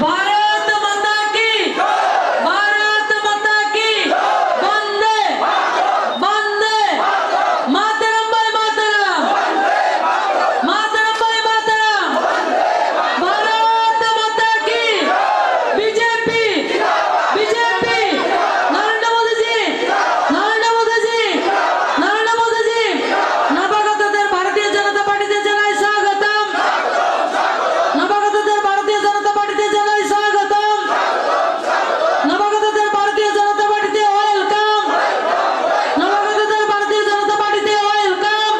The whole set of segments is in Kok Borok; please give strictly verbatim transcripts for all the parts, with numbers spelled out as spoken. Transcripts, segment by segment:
भारत माता की, भारत माता की, वंदे, वंदे मातरम भाई मातरम, मातरम भाई मातरम, भारत माता की, बीजेपी, बीजेपी, नरेंद्र मोदी जी, नरेंद्र मोदी जी, नरेंद्र मोदी जी, नवागतদের ভারতীয় জনতা পার্টিতে জানাই স্বাগতম। নবাগতদের ভারতীয় জনতা পার্টিতে জানাই স্বাগতম। নবাগতদের ভারতীয় জনতা পার্টিতে ওয়েলকাম। নবাগতদের ভারতীয় জনতা পার্টিতে ওয়েলকাম।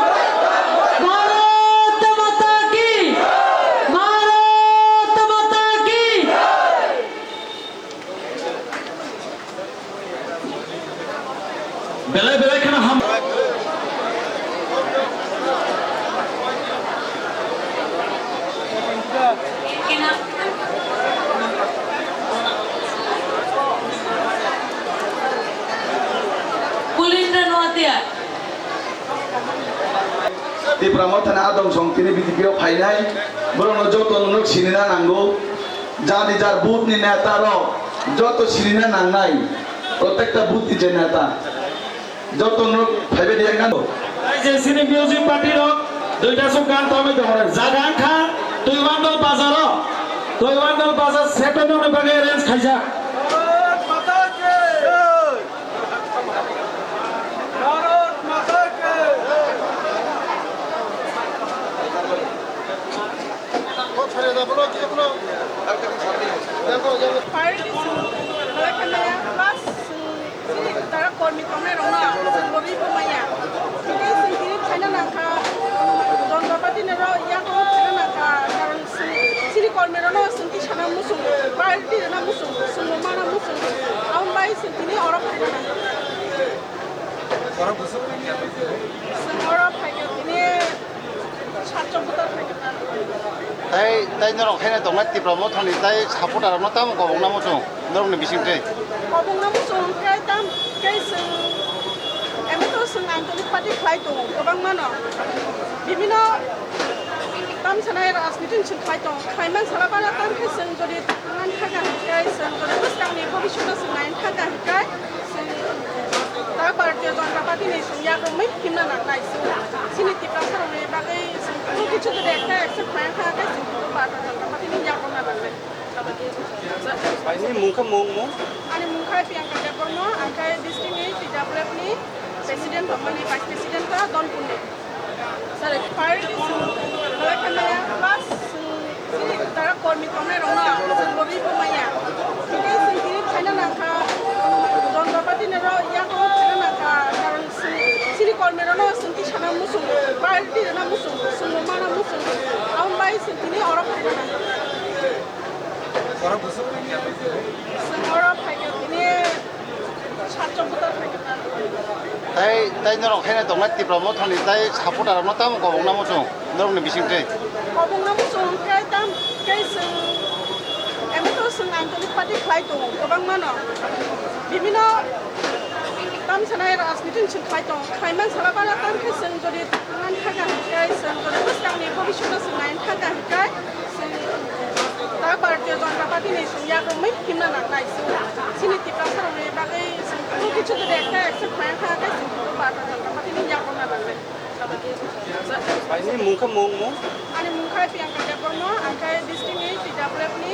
ভারত মাতা কি, ভারত মাতা কি। Belai belai kheno ham. Pulinda Noatia. Tipra Mothani adong song tini B J P o phainai, borokno joto no sinina nango. Jani jar booth ni neta rok joto sinina nangnai, protekta booth ni je neta joto no phaibai di engano. Jai je sini music party rok duita song gan tongwi tongo, jaga wngkha Toiwandal bazar o, Toiwandal bazar settlement ni bagwi arrange khaijak. Party chwng belai khe maya, plus chwng chini tara kormi tongnai rokno chwng bo rwi bo maya. Hingke chwng tini phaina nangkha, Janata Party ni rok yago phaina nangkha, karon chwng chini kormi rokno chwng tisana muchungo, party rwna muchungo, chwng bo mana muchungo. Aboni bai chwng tini oro phaina nangkha. Chwng oro phaikha tini. Tai, tai norok haino tongnai Tipra Mothani tai supporter rokno tamo kobokna muchung norokni bisingtwi? Kobokna muchung khe tam khe chwng, emo to chwng Anchalik party khlai tongo kwbangmano. Bibino tam sanai rajniti chwng khlai tongo. Khlai man sala bala tam khe chwng jodi thangna thaka hwnkhe chwng jodi bwskangni bhobishyotno chwng naina thaka hwnkhe, Ta Bharatiya Janata Party ni chwng yakrwngwi himna nangnai. Chini Tiprasa rokni bagwi chwng kunu kichu jodi ekta action khlai kha khe chwng kunu Bharatiya Janata Party ni yakrwngna nangnai. Bai ni mung khe mung mung? Ani mung khe Priyanka Debbarma, ang khe district ni T W F ni president, bamani vice president ta Donpur ni. Sir, party chwng belai khe maya, plus chwng chini tara kormi tongnai rokno chwng bo rwi bo maya. Hingke chwng tini phaina nangkha, Janata Party ni rok yago phaina nangkha, karon chwng chini kormi rokno chwng tisana muchungo, party rwna muchungo, chwng bo mana muchungo, aboni bai chwng tini oro phaina nangkha. Chwng oro phaikha tini. Tai, tai norok haino tongnai Tipra Mothani tai supporter rokno tamo kobokna muchung norokni bisingtwi? Kobokna muchung khe tam khe chwng, emo to chwng Anchalik party khlai tongo kwbangmano. Bibino tam sanai rajniti chwng khlai tongo. Khlai man sala bala tam khe chwng jodi thangna thaka hwnkhe, chwng jodi bwskangni bhobishyotno chwng naina thaka hwnkhe, chwng ta Bharatiya Janata Party ni chwng yakrwngwi himna nangnai. Chini Tiprasa rokni bagwi chwng kunu kichu jodi ekta action khlai kha khe chwng kunu Bharatiya Janata Party ni yakrwngna nangnai. Bai ni mung khe mung mung? Ani mung khe Priyanka Debbarma, ang khe district ni T W F ni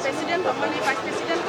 president, bamani vice president.